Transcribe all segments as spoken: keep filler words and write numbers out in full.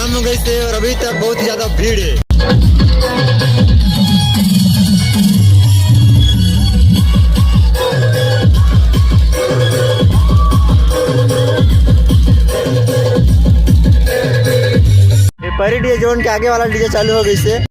शाम हो गई से और अभी तक बहुत ही ज्यादा भीड़ है। ये परी डीजे जोन के आगे वाला डीजे चालू हो गई से।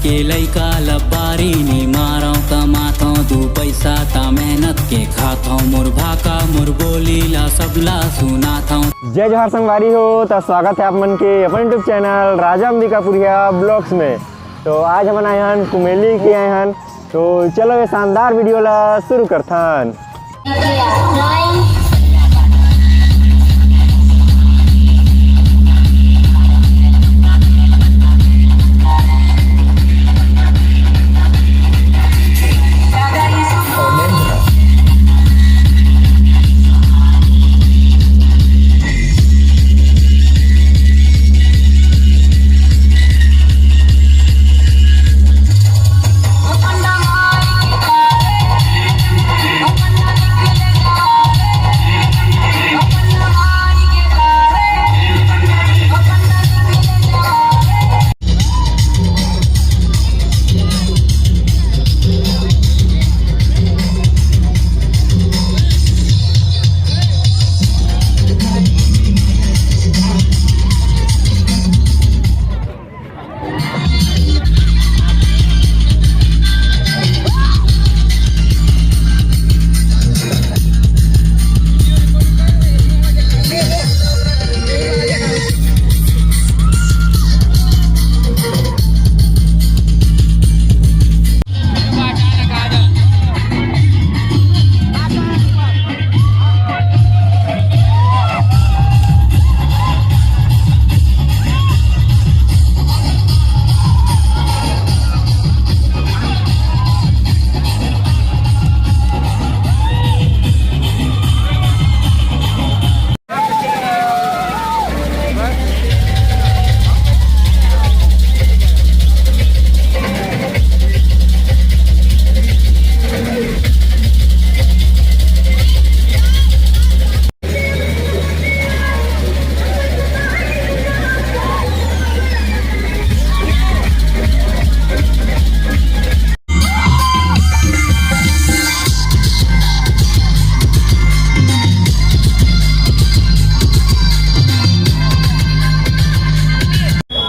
के लइका लबारी नी मारव, कमाथव दू पैसा ता मेहनत के खाथव, मोर भाका मोर बोली ला सबला सुनाथव। जय जोहार संगवारी हो, त स्वागत है आप मन के अपन YouTube चैनल राजा अंबिकापुरिया ब्लॉग्स में। तो आज हमन आए हन कुमेली के आए हन, तो चलो ये शानदार वीडियो ला शुरू करथन।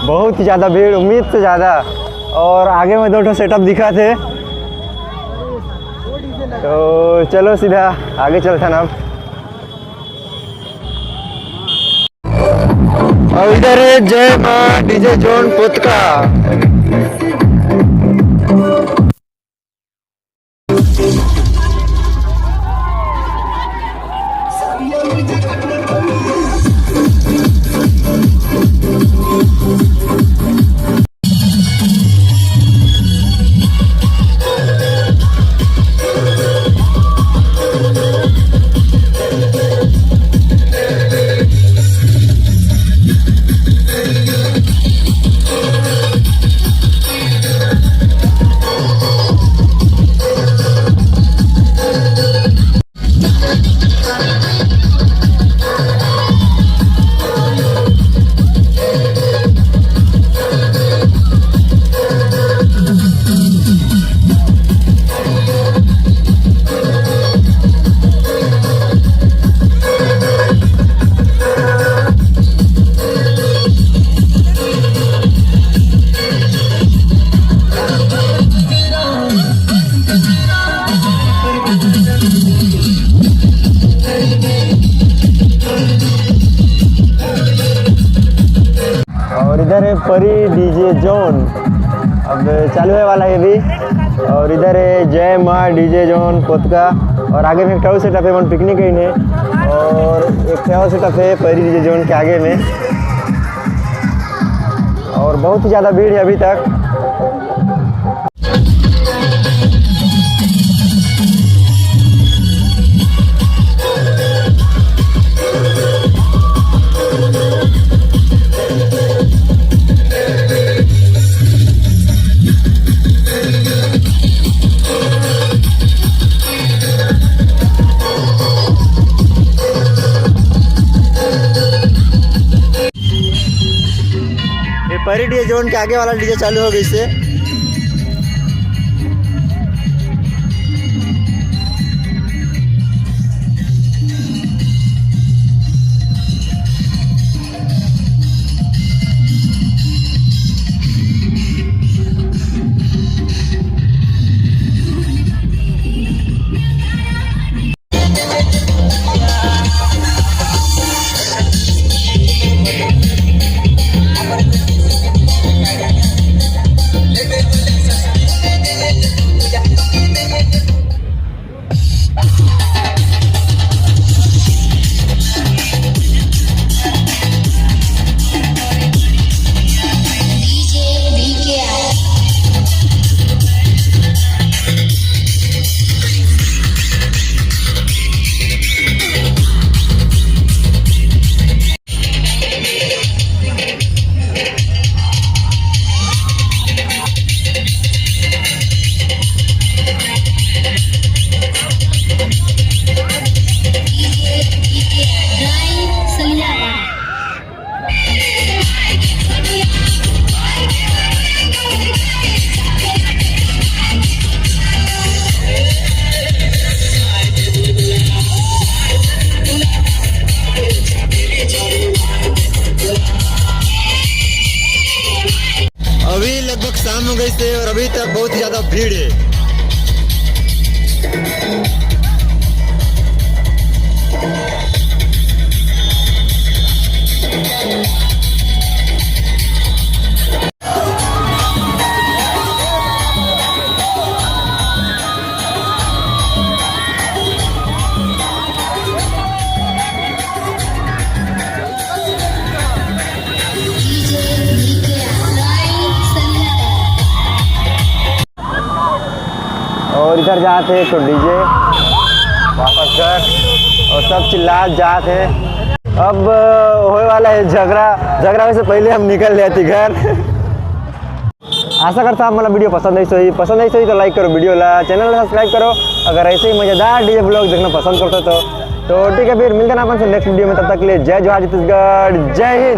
बहुत ही ज्यादा भीड़, उम्मीद से ज्यादा। और आगे में दो ठो सेटअप दिखा थे, तो चलो सीधा आगे चलथन अब। और इधर है जय माँ डीजे जोन पोतका। और इधर है परी डीजे जोन, अब चालू होने वाला है अभी। और इधर है जय माँ डीजे जोन पोतका, और आगे में एक ठो सेटअप है, मन पिकनिक गई है, और एक ठो सेटअप है परी डीजे जोन के आगे में। और बहुत ही ज़्यादा भीड़ है अभी तक। परी डीजे जोन के आगे वाला डीजे चालू हो गइसे। अभी लगभग शाम हो गइसे और अभी तक बहुत ही ज्यादा भीड़ है। और इधर जात हे एक ठो डीजे, वापस घर, और सब चिल्लात जात हे। अब होए वाला है झगड़ा, झगड़ा होए से पहले हम निकल लेती घर। आशा करता आप मन ला वीडियो पसंद आइस होही, पसंद आइस होही तो लाइक करो वीडियो ला, चैनल ला सब्सक्राइब करो अगर ऐसे ही मजेदार डीजे ब्लॉग देखना पसंद करते हो तो। तो ठीक है, फिर मिलते हैं अपन से नेक्स्ट वीडियो में, तब तक के लिए जय जोहार छत्तीसगढ़, जय हिंद।